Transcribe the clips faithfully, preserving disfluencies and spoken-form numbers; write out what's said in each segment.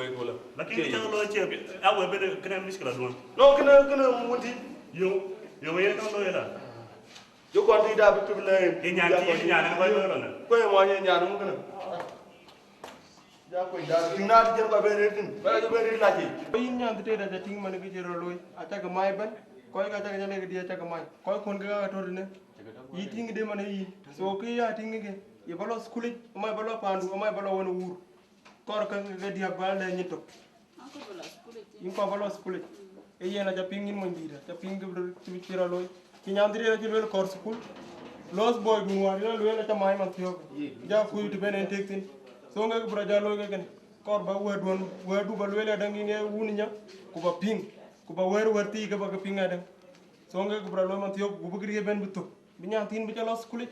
looi wala. Lakin kë cä looi cie, a we bede kënë mïckëla duɔ̈n. No, kënë, kënë wun tï. Yo, yo, yen kë looi la. Yo kɔn tï da bï tï lɛɛn. Ye nyan tï, ye nyan kɔc looi rɔn. Ku ye mɔny ye nyan ŋu kënë. Ja kuec da, tïŋ na tï jɛn kɔc ben rëër thïn. Ba jɔ ben rëër lac yic. Yïn nyan tï tëda ca tïŋ man kë cï rɔt looi. Acakï mai bɛ̈n. Kɔc ka cakï jɔ lek diɛ̈ acakï mai. Kɔc kɔn ke ka tɔ̈ tënë. Yï tïŋ de man yïn. So kë ya tïŋ ke. Ye ba lɔ school yic, amai ba lɔ pandu, amai ba lɔ wën wur. Kɔr ke ke diäk ba lɛɛc nyin tök. Yïn kɔɔr ba lɔ school yic. Ee yen aca piŋ yïn mony dïït, aca piŋ kë bï, kë bï cï rɔt looi. Cï nyan dhil acï lueel kɔɔr school. Lost boy dun wäär yïn a lueel aca mac man thiɔ̈k. Ja kuc të ben en tek thïn. So ŋek bï rɔt ja looi ke kënë. Kɔɔr ba wɛ̈ɛ̈tduɔ̈n, wɛ̈ɛ̈tdu ba lueel adäŋ yïn ee wun nya, ku ba piŋ, ku ba wɛ̈ɛ̈r wɛ̈ɛ̈r thii ke ba ke piŋ adäŋ. So ŋek bï rɔt looi man thiɔ̈k, ku bï kë riëëc ben bï thök. Bï nyan thiin bï ca lɔ school yic.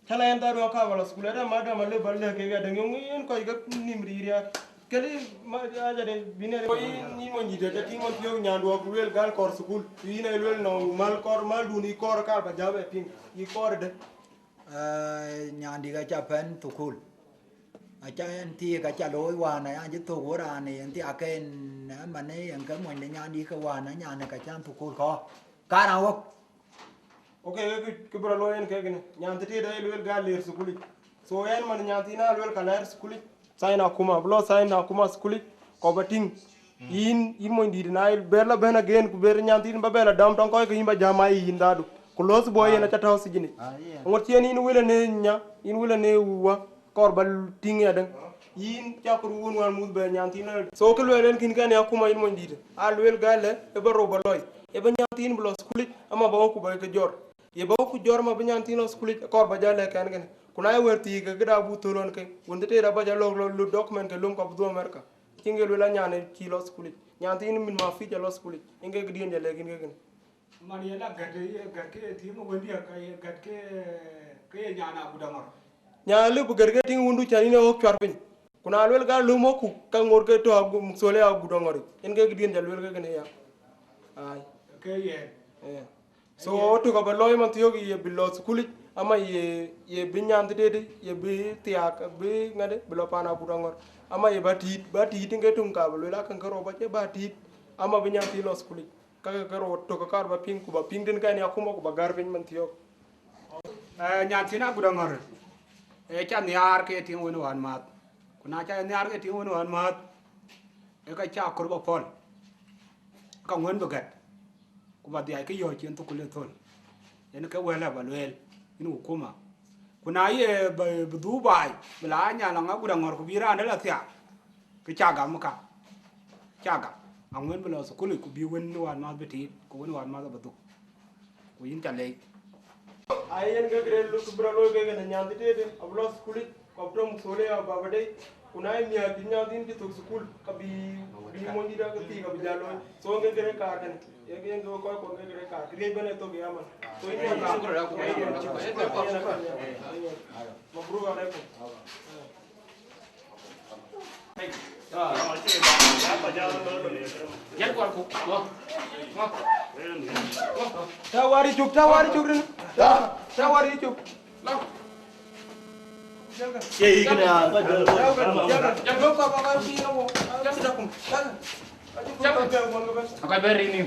Cä la en dhaadu aka ba lɔ school, ata madam alë ba lëk kek adäŋ, yöŋ yen kɔc ke nïm riiriak. Këlë ma ajade bï ne. Ko yïn, yïn mony dït, aca tïŋ man thiɔ̈k nyandu ɣɔ̈k lueel gal kɔɔr school. Yïn ë lueel nɔŋ mal kɔɔr, maldun yï kɔɔr ka ba jam ë piŋ. Yï kɔɔr ëdë. Eh, nyandï ka ca pɛ̈n thukul. Aca en thiëëk aca looi wään, ayan cï thök wär raan en thiak en, eh, man en ke mony de nyandï ke wään, eh, nyan ka can thukul kɔ̈k. Karan wok. Okay, ke, ke bï rɔt looi en ke kënë. Nyan thiin tëde lueel gal leer thukul yic. So en man nyan thiin a lueel ka lɛɛr thukul yic. Sign akuma, bï lɔ sign akuma thukul yic, kɔɔr ba tïŋ. Yïn, yïn mony dït na ber la ben again, ku ber nyan thiin ba bɛ la dɔm tɔŋ kɔc ke yïn ba jam ai yïn dhaadu. Ku lost boy yen aca tɔ̈u sijin yic. Ah, yeah. Ŋot cien yïn wël ënë nya, yïn wël ënë wä, kɔɔr ba tïŋ ya däŋ. Yïn cak run wään muth bɛ nyan thiin la. So kë lueel en kïn kɛn ya akuma yïn mony dït. A lueel gal lë, ë ba rou ba lɔi. Ë ba nyan thiin bï lɔ thukul yic, ama ba wä ku ba ke jɔr. Ye ba wä ku jɔr ama bï nyan thiin lɔ thukul yic, kɔɔr ba ja lɛ̈k kɛn kënë. Ku na ye wɛ̈ɛ̈r thii ke këda bu thöl ɣɔn ke. Wën tëtëë rɔt ba ja lɔ̈k lɔ, lɔ document ke löm ka bï dhuk America. Cïn ke lueel a nyan ë cï lɔ thukul yic. Nyan thiin min ma pic a lɔ thukul yic. Yen ke këdiën ja lɛ̈k yïn ke kënë. Man ye la gät, ye gät ke ye thiëëŋ wëndiɛ̈, ka ye gät ke, ke ye nyan agut aŋɔ̈r. Nyan lëu bï gät ke tïŋ wundu cän yïn ë ɣɔ̈k cuar piny. Ku na luel gal löm ɣɔ̈kku, ka ŋoot ke tɔ̈ agu-, muk thol ë agut aŋɔ̈r yic. Yen ke këdiën ja luel ke kënë ya. Ai. Ke yen. Eh. So, tök abä lɔi man thiɔ̈k ye bï lɔ thukul yic, ama ye, ye bï nyan thiin tëde, ye bï thiaak, bï ŋadë, bï lɔ paan agut aŋɔ̈r. Ama ye ba tiit, ba tiit yen ke töŋ ka bä luel akën ke rou ba cï ba tiit, ama bï nyan thiin lɔ thukul yic. Ka ke rou tök kaar ba piŋ, ku ba piŋ tën kɛn ya akuma, ku ba gär piny man thiɔ̈k. Eh, nyan thiin agut aŋɔ̈r, eh, ca nhiaar ke ye tiŋ wën wään määth. Ku na ca nhiaar ke ye tiŋ wën wään määth, ee ka ca kor ba pɔ̈l, ka ŋuën bï gät, ku ba dhiac ke yɔ̈ɔ̈c cïn thukul ë thöl. Yen ke wël aba lueel, yïn akuma. Ku na ye bï, bï dhuk baai, bï la nyan lɔ agut aŋɔ̈r ku bï raan dɛ̈ la thiaak, ke ca gam ka, ca gam. Aŋuën bï lɔ thukul yic ku bï wën wään määth bï tiit, ku wën wään määth abï dhuk. Ku yïn ca leec. Ai, yen ke kërë luk bï rɔt looi ke kën nyan thiin tëde, abï lɔ thukul yic, ku abï tɔ̈ muk thol ë ababa dei. Ku na ye miäk dït nyan thiin cï thök thukul, ka bï, bï mony dït ake thii ka bï jal looi. So, yen ke kërë kaar kënë. Yen ke, yen ke kɔc kuɔn ke kërë kaar. Këriëëc bɛ̈n ë thök ya man. So, yïn nyan thiin. Shukran, shukran, shukran. Mabruk alaikum. Tawari cuk, tawari cuk rin. Tawari cuk. Ye ikna. Akai beri ni.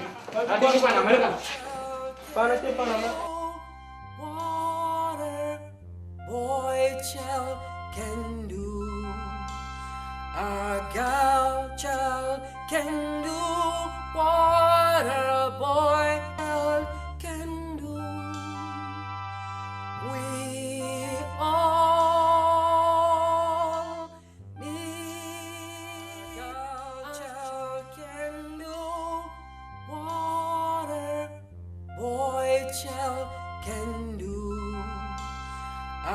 Adi ki pan Amerika. Pana ke pana. What a boy child can do, a girl child can do. What a boy child can do, we all need. A girl child can do what a boy child can do. A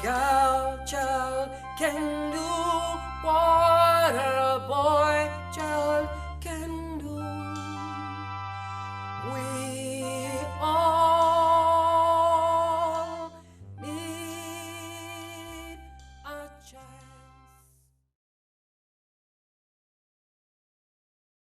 girl child can do what a